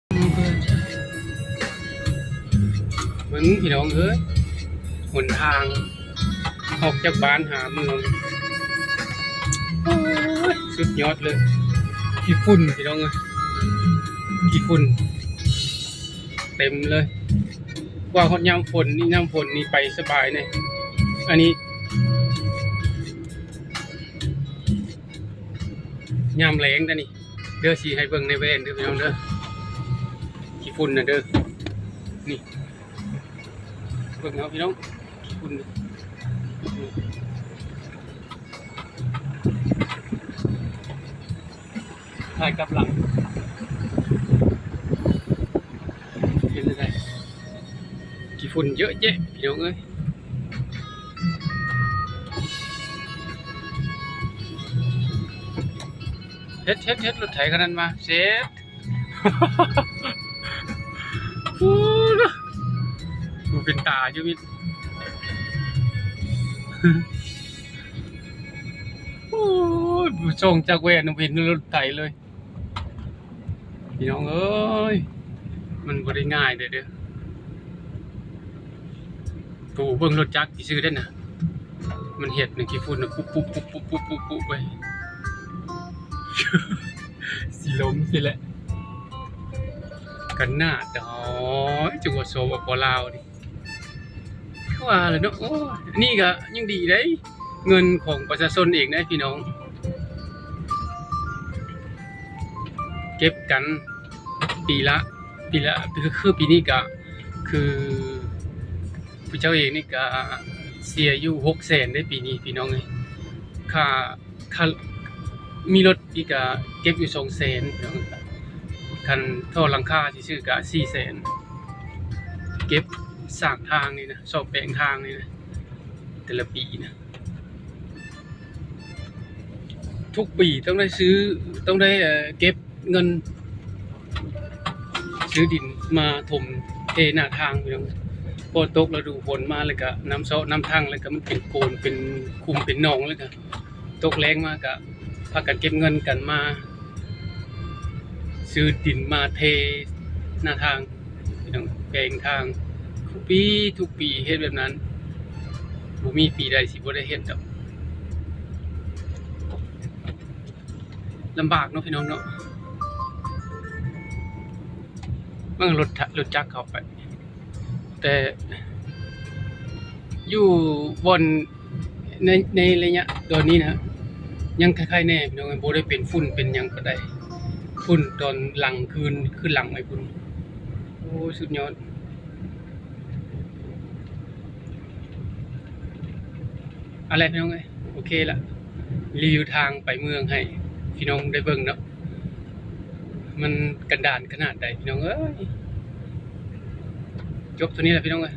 ເບິ່ງພີ່ນ້ອງເອີຍ ຫົນທາງອອກຈາກບ້ານຫາເມືອງ ໂອ້ຍ ສຸດຍອດເລີຍ. ຂີ້ຝຸ່ນພີ່ນ້ອງເອີຍ ຂີ້ຝຸ່ນເຕັມເລີຍ. ກວ່າຮອດຍາມຝົນນີ້ ຍາມຝົນນີ້ໄປສະບາຍເດ້. ອັນນີ້ຍາມແລ້ງເດ້ນີ້. ເດີ ຊິໃຫ້ເບິ່ງໃນແວ່ນເດີພີ່ນ້ອງເດີ ຂີ້ຝຸ່ນນະເດີ ນີ້ ເບິ່ງເອົາພີ່ນ້ອງ ຂີ້ຝຸ່ນ ນີ້ ຖ່າຍກັບຫຼັງ ເປັນຈັ່ງໃດ? ຂີ້ຝຸ່ນເຍາະແຍະພີ່ນ້ອງເອີຍ. ເຮັດ ເຮັດ ເຮັດ ລົດໄຖຄັນນັ້ນມາ ເຊັດ ໂອ້ຍ ເປັນຕາຢູ່ມິດ ໂອ້ຍ ບໍ່ສົ່ງຈັກແວ່ນ ເຫັນລົດໄຖເລີຍ. ພີ່ນ້ອງເອີຍ ມັນບໍ່ໄດ້ງ່າຍເດ້ ເດີ ໂຕເບິ່ງລົດຈັກຊື່ໆເດ້ນະ ມັນເຮັດໜັງຂີ້ຝຸ່ນນະ ປຸບໆໆໆໆໄປ ຊິລົ້ມຊິແຫຼະ ກັນໜ້າດອຍ ຈັງຫວັດ ສປປ ລາວນີ້. ຄືວ່າແຫຼະເນາະ ໂອ້ ອັນນີ້ກະຍັງດີເດ້ ເງິນຂອງປະຊາຊົນເອງເດ້ພີ່ນ້ອງ ເກັບກັນປີລະ ປີລະ ຄື ຄືປີນີ້ກະ ຄືຜູ້ເຈົ້າເອງນີ້ກະເສຍຢູ່ຫົກແສນເດ້ປີນີ້ພີ່ນ້ອງເອີຍ ຄ່າ ຄັນມີລົດອີກກະເກັບຢູ່ສອງແສນ ຄັນທໍ່ຫຼັງຄາຊື່ໆກະສີ່ແສນ ເກັບສ້າງທາງນີ້ນະ ສ້ອມແປງທາງນີ້ນະ ແຕ່ລະປີນະ ທຸກປີຕ້ອງໄດ້ຊື້ ຕ້ອງໄດ້ ເອີ ເກັບເງິນ ຊື້ດິນມາຖົມເທໜ້າທາງພີ່ນ້ອງ ພໍຕົກລະດູຝົນມາແລ້ວກະນ້ຳເຊາະນ້ຳທັງ ແລ້ວກະມັນເປັນໂກນ ເປັນຂຸມເປັນໜອງ ແລ້ວກະ ຕົກແລ້ງມາກະພາກັນເກັບເງິນກັນມາຊື້ດິນມາເທໜ້າທາງ ພີ່ນ້ອງ ແປງທາງ ທຸກປີ ທຸກປີເຮັດແບບນັ້ນ ບໍ່ມີປີໃດຊິບໍ່ໄດ້ເຮັດດອກ ລຳບາກເນາະພີ່ນ້ອງເນາະ ມັນລົດ ລົດຈັກເຂົ້າໄປ. ແຕ່ຢູ່ບ່ອນໃນ ໃນໄລຍະຕອນນີ້ນະ ຍັງໄຄໆແດ່ພີ່ນ້ອງ ບໍ່ໄດ້ເປັນຝຸ່ນເປັນຫຍັງປານໃດ ຝຸ່ນຕອນຫຼັງຄືນ ຄືນຫຼັງໄປພຸ້ນ ໂອ້ຍ ສຸດຍອດ. ເອົາແຫຼະພີ່ນ້ອງເອີຍ ໂອເຄລະ ຣີວິວທາງໄປເມືອງໃຫ້ພີ່ນ້ອງໄດ້ເບິ່ງເນາະ ມັນກັນດານຂະໜາດໃດພີ່ນ້ອງເອີຍ. ຈົບເທົ່ານີ້ລະພີ່ນ້ອງເອີຍ.